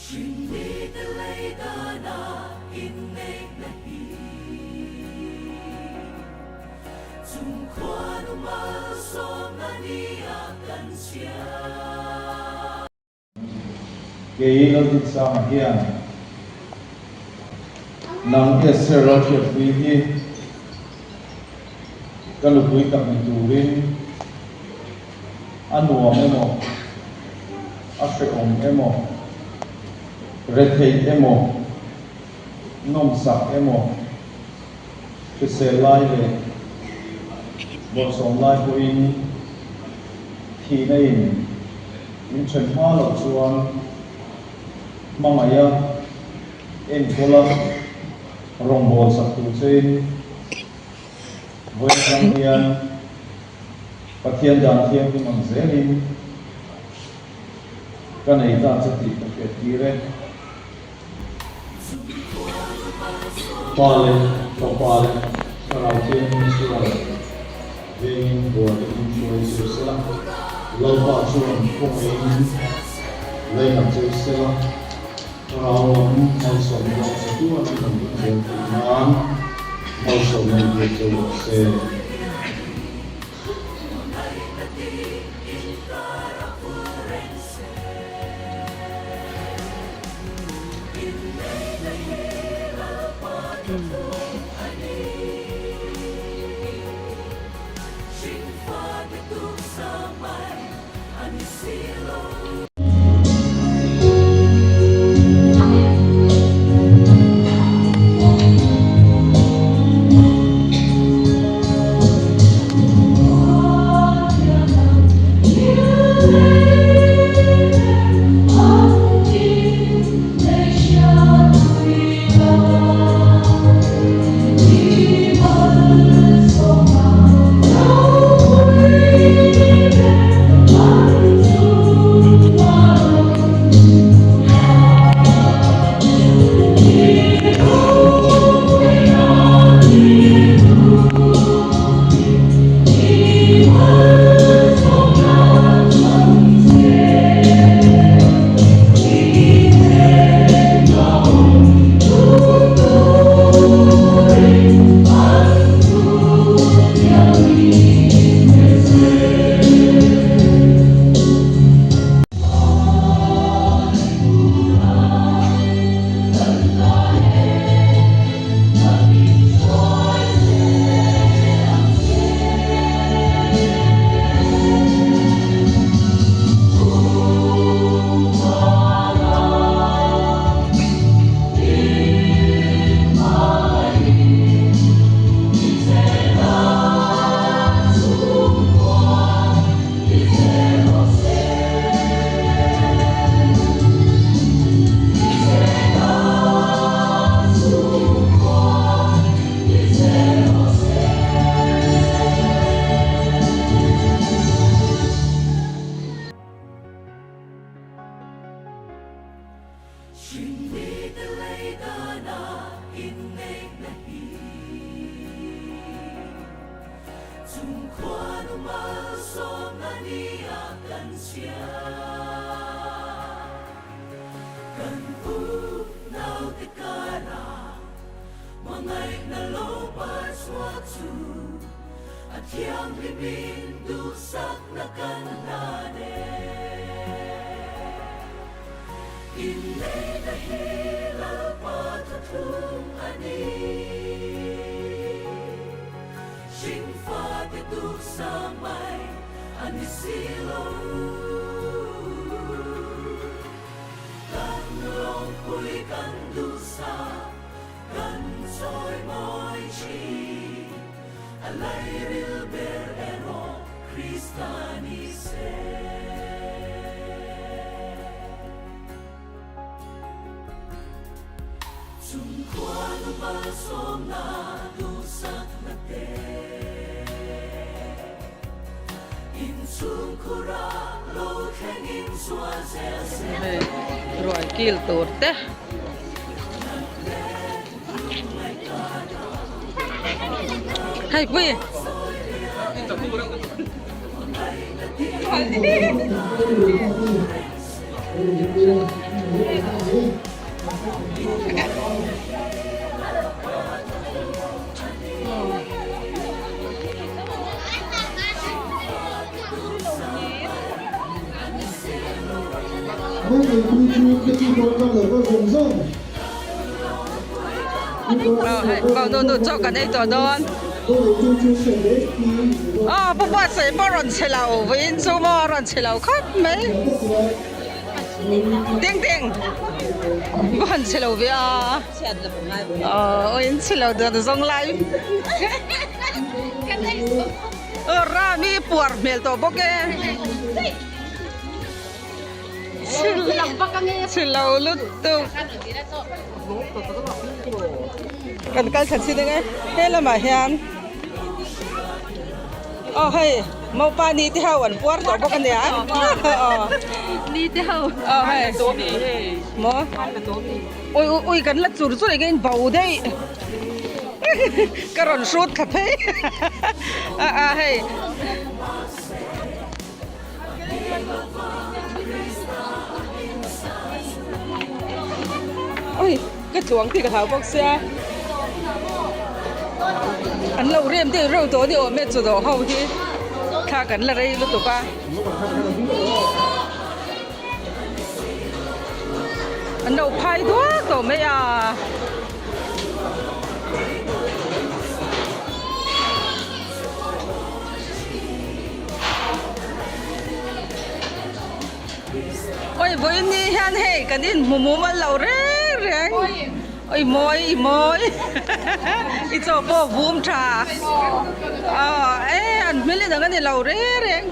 Kei Laldinsanga hian nang Esther Lalhriatpuii hi ka nupui tak ni turin a nuam emaw, a hrehawm emaw, retheih emaw, nawmsak emaw, hrisel lai leh bawlhsawm lai pawhin thihna in min then hma loh chuan hmangaih a, enkawl a, rawngbâwl sak tur chein vawi atang hian Pathian dan thianghlim ang zelin ka nei ta che tih ka hriat tir e. Pa leh Fapa leh Thlarau Thianghlim chuan vengin buai takin hruai che sela, Lalpa chuan khawngaihin lei-lam che sela, Thlarau lam malsawmna lam che tuan an rawn ding zel theih nan malsawmna i biak che rawh se. Hei ruai kil tur te hei pui Aw nu nu chaw kan ei tawh dawn aw pu buatsaih pawh rawn chhe lo vawiin chu maw a rawn chhe lo khawp mai ding ding va han chhe lo ve a aw in chhe lo dan zawng lai aw rami puar hmel tawh bawk e. Chhilo lutuk kan kal thla chin ang e he lamah hian aw hei mopa ni te ho an puar tawh bawk ania ni te ho aw hei maw ui ui ui kan la chur chur eng in bo daih ka rawn hrut thla phei a a hei. Ui ka tluang tih ka hlau bawk sia an lo rem deuh reuh tawh ni awm e chu dawh ho hi thla kan la rei lutuk a an lo phai duak tawh mai a. Oi vawiin ni hian hei kan inhmu mumal lo reng reng oi mawi i mawi i chaw pawh vum tha aw e an hmel in ang a ni lo reng reng.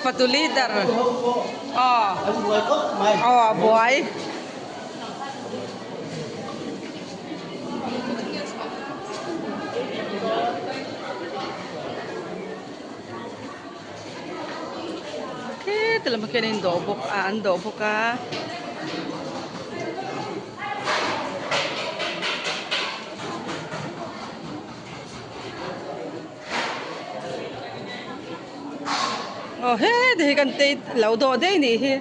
Fatu leader aw aw a buai. Kheti lamah khian in dawh bawk a an dawh bawk a. Aw heti hi kan tei lo dawh daih a nih hi.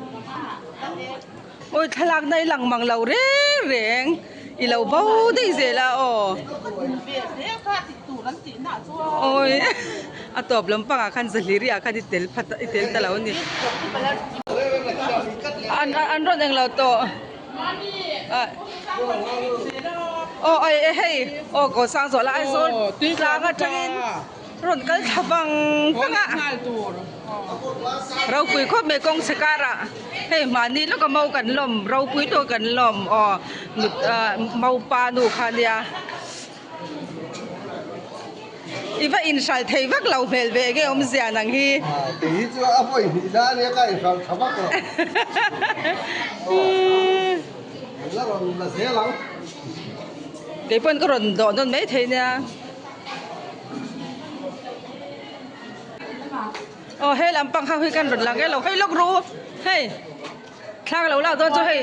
Awi thlalak na i lang mang lo reng reng i lo bo daih zel a aw. Awi a tawp lampangah khan zahliri ah khan i tel phat i tel ta lo a ni. An an rawn englo tawh aw awi e hei aw kaw sang zawh la Aizawl tlang atangin rawn kal thla vang vang a. Ropui khawp mai kawng chhe karah hei mahni lawka mau kan lawm ropui tawh kan lawm aw nut ah maupa nu kha nia i va inhral thei vak lo hmel ve enge awmzia nang hi. Kei hi chu a vawi hnih na ania ka inhral tha vak lo la rawn la zel ang. Kei pawn ka rawn dawh nawn mai thei nia. Aw he lampang ho hi kan rawn lang e lo hei lawk ru hei thlang lo lak dawn chu hei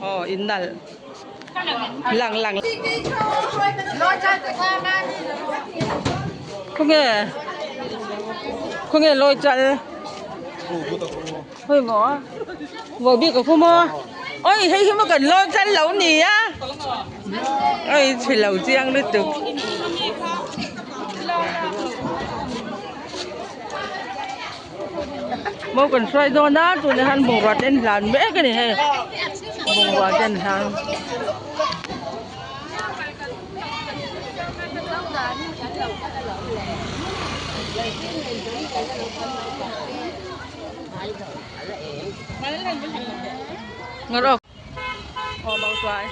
aw in nalh lang lang khawnge khawnge lawi chal hei maw maw bik a khu maw oi hei hi maw kan lawi chal lo nia. Oi chhe lo chiang lutuk. Maw kan hruai dawn a tunah hian bungrua te an hlan mek a ni hei bungrua te an hlan. Aw mau tuai.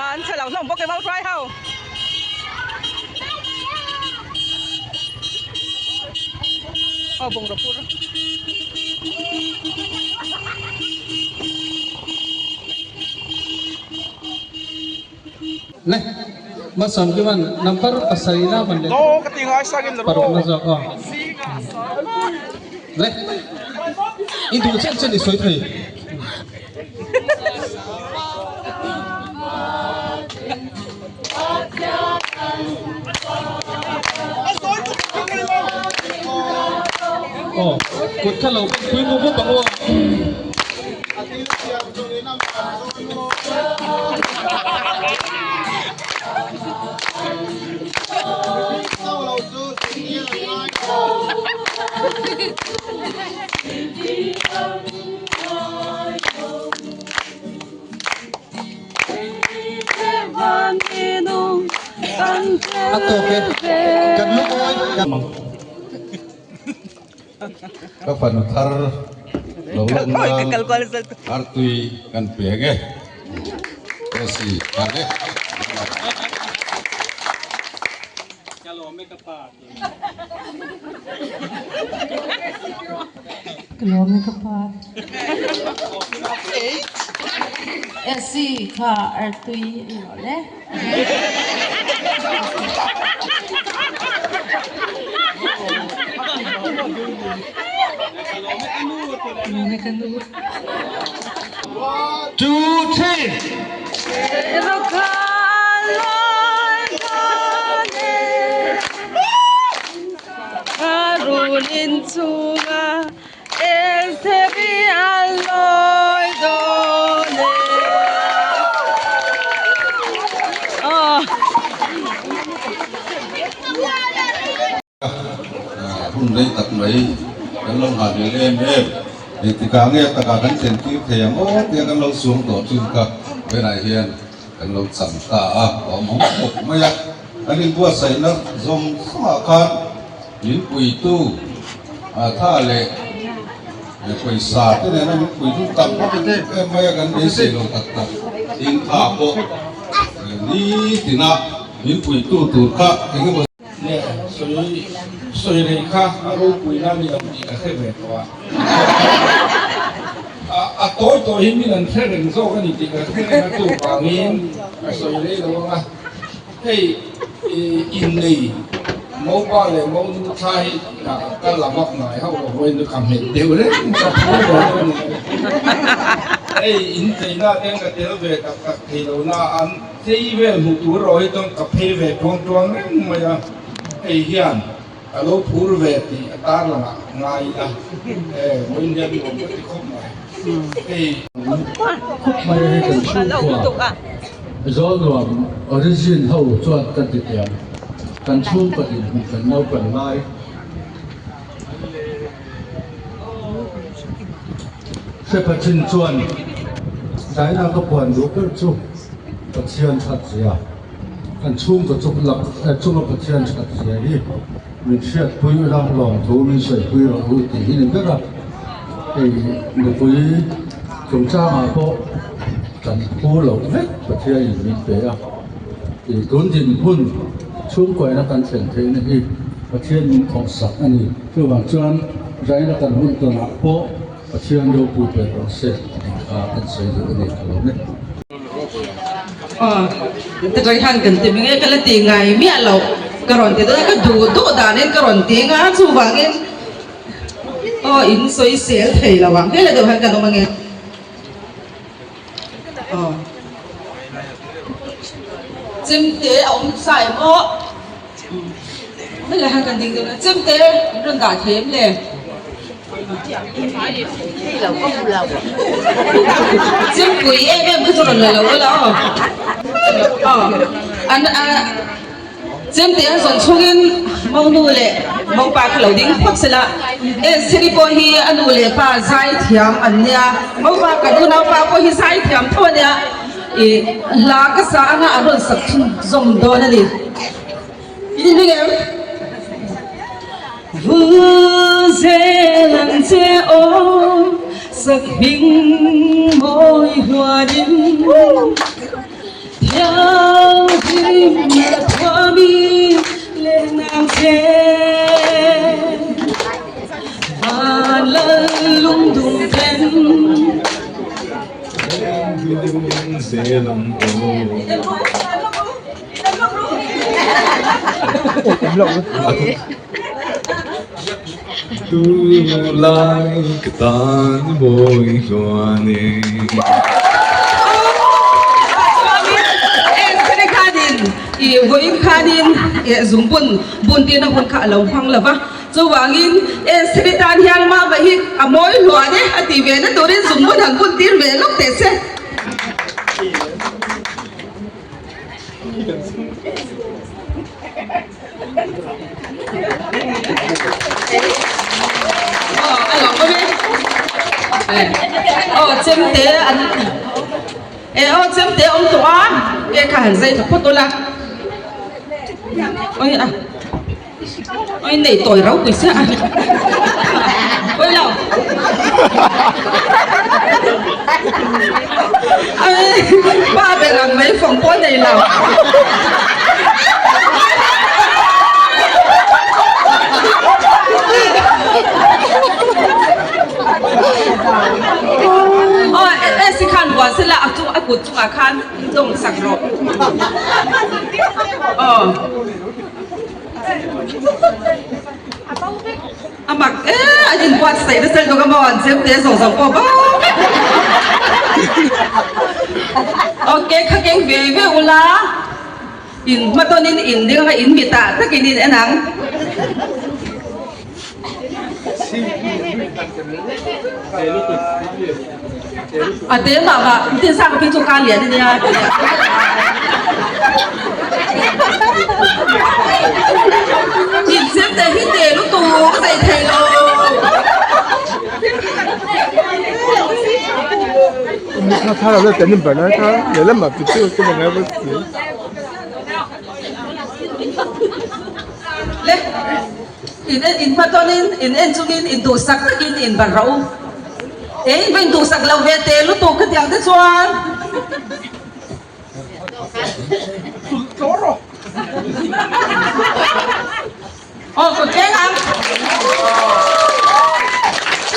An chhe lo hlawm bawk e mau tuai ho. Aw bungraw phur. Le Malsawm Kiman number pasarih na man le paruk na zawk aw le i duh chen chen i sawi thei. Aw kut kha lo pui mup mup ang aw. A tawk e, kan lungawi kan. Ka fanu thar lo lawm nan artui kan peng e. Rosy kan e. Ka lawm e ka pa. Essie kha artui a ni rawh le. Two, three. Hun rei tak mai kan lo nghah leh em em. Engtikah nge takah kan thlen tir thei ang aw tia kan lo suang tawh thin kha vawiinah hian kan lo cham ta a, a awm awm khawp mai a. Kan inbuatsaihna zawng zawngah khan min puitu tha leh pawisa te nena min puitu tam em em mai a, kan beisei lo tak tak. Tin tha pawh nitina min puitu tur kha engemaw. Nge sawi sawi rei kha a ropui na ni lo tih ka hre ve tawh a. A tawi tawh hi min an hre reng zawk a ni tih ka hre reng a tu vangin ka sawi rei lo ang a. Hei innei mopa leh monu thla hi ka la vak ngai hauh lo vawiin chu ka hmet deuh reng ka phur lo deuh a ni. Hei incheina te ka tel ve tak tak thei lo na an. Chei vel hmuh tur erawh hi chuan ka phei ve tuang tuang reng mai a, hei hian ka lo phur ve tih a tarlangah ngai ila e vawiin hian nuam ka ti khawp mai. Hei. Khawp mai a hei kan chhungkua Zawlnuam origin ho chuan kan ti tiang kan chhungkaw dinhmun kan naupan lai. Hre Pachin chuan China ka puan duh ber chu Pathian that zia, kan chhungkaw chunga Pathian that zia hi min hriatpui ula lawmthu min sawipui rawh u tih hi ni ber a. Hei nupui chungchangah pawh kan phu loh vek Pathianin min pe a, tih tun dinhmun chhungkuaina kan thlen theihna hi Pathian min thawhsak a ni. Chuvang chuan Zaina kan hun tawnah pawh Pathian ropui ber rawh se tih kha kan sawi duh a ni ka lawm e. Aw, tikah hian kan ti nge ka la ti ngai miah loh ka rawn ti dawn a, ka duh duh danin ka rawn ti nga chuvangin aw in sawi sel thei lo ang hela deuh hian kan awm ange. Aw, chemte a awm sa em aw. Hmel ah kan ding dawn a chemte in rawn dah thei em le? Chempui em em kha chu rawn la lo ula aw. Aw an a chemte a zawn chhungin monu leh mopa kha lo ding phawt sela Estheri pawh hi a nu leh pa zai thiam an nia mopa kan unaupa pawh hi zai thiam tho a nia. Ih hla ka sa anga a rawn sak chhunzawm dawn a ni. In inring em? Vul zel ang che aw sak hming mawi huanin Thianghlim la thuami leh nang che Van lal lungdum ten Tunlai ka tan mawi hluan e. Chuanin en khanin i vawiin khanin zungbun bun tirna hun kha a lo hmang lo va, chuvangin en seri tan hian mama hi a mawi hluan e a tih ve na turin zungbun han bun tir ve lawk teh se. Aw chemte an e aw chemte awm tawh a ke kha han zai tha phawt ula oi a oi nei tawi rau pui sia a oi lo pa ber ang mai fawng pawh nei lo. Aw Esi khan buan sela a chung a kut chungah khan dawng sak rawh. Aw A mak e an inbuatsaih nasa lutuk a maw an chem te zawng zawng pawh bawk. Ok kha keng ve ve ula in hma tawn in in ding anga in mitah takin in en ang. A te mah mah tin sang phei chu ka lian ania. In chem te hi te lutuk a zei thei lo. Le in en in hmatawnin in en chungin in duhsak takin in ban rawh u. He in va in duhsak lo ve te lutuk khatiang te chuan. Aw kut leng ang.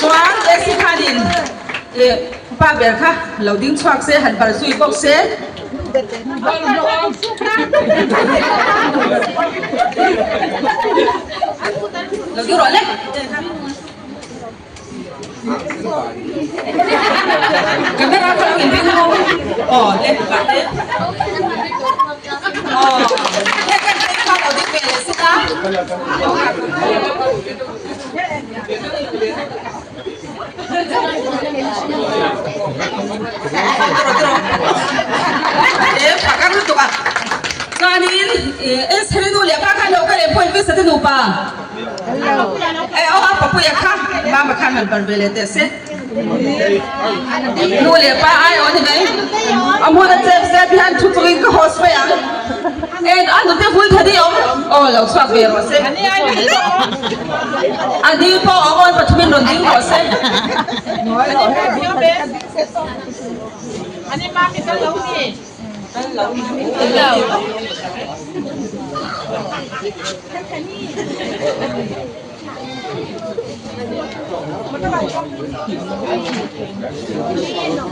Chuan Esi khanin pa ber kha lo ding chhuak se han bar zui bawk se. Lo ding rawh le. Camera kha lo inring ho. Aw le pa te. Aw he kan te kha lo ding ve leh sik a. Chuanin Estheri nu leh pa khan lo kal em pawhin Visa te nupa e aw a papuia kha mama khan han ban ve leh teh se nu leh pa ai aw ni mai a hmun a chep zep hian thu chungin ka host mai ang en a nute vul thadi awm aw lo chhuak ve rawh se A ni pawh a awn pathumin rawn ding rawh se.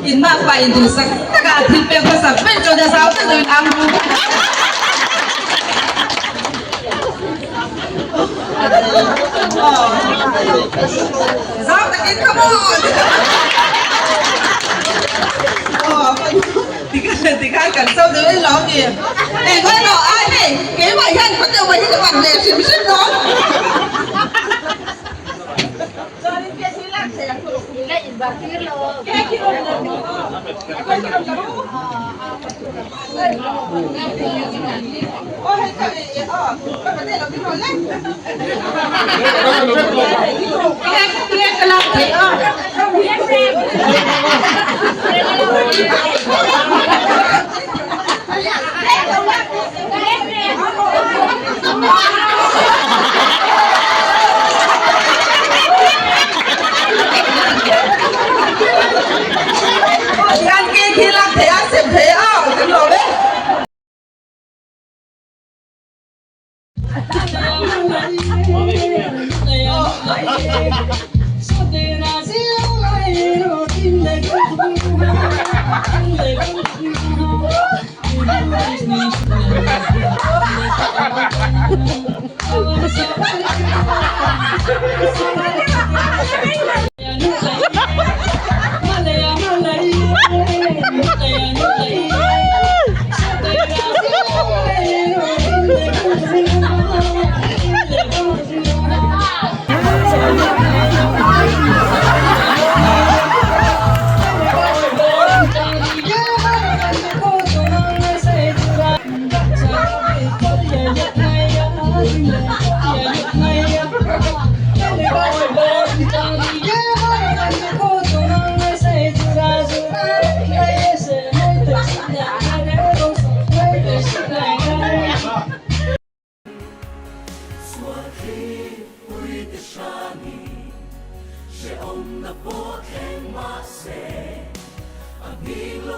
In mah pa in duhsak taka thil pek hmasa ber chuan a zau ta nuin ang. Zau takin come on! Tikhan kan so deuh in lo ni. Eng emaw ai hei keimah hian khawdeuh mai hi ka ban leh hrim hrim dawn.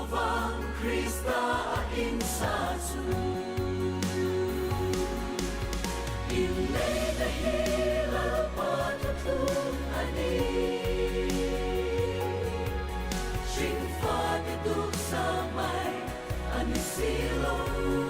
lovang Krista a insa chu. Inneihna hi Lalpa thuthlung a ni. Hringfate tuksa mai a ni si lo.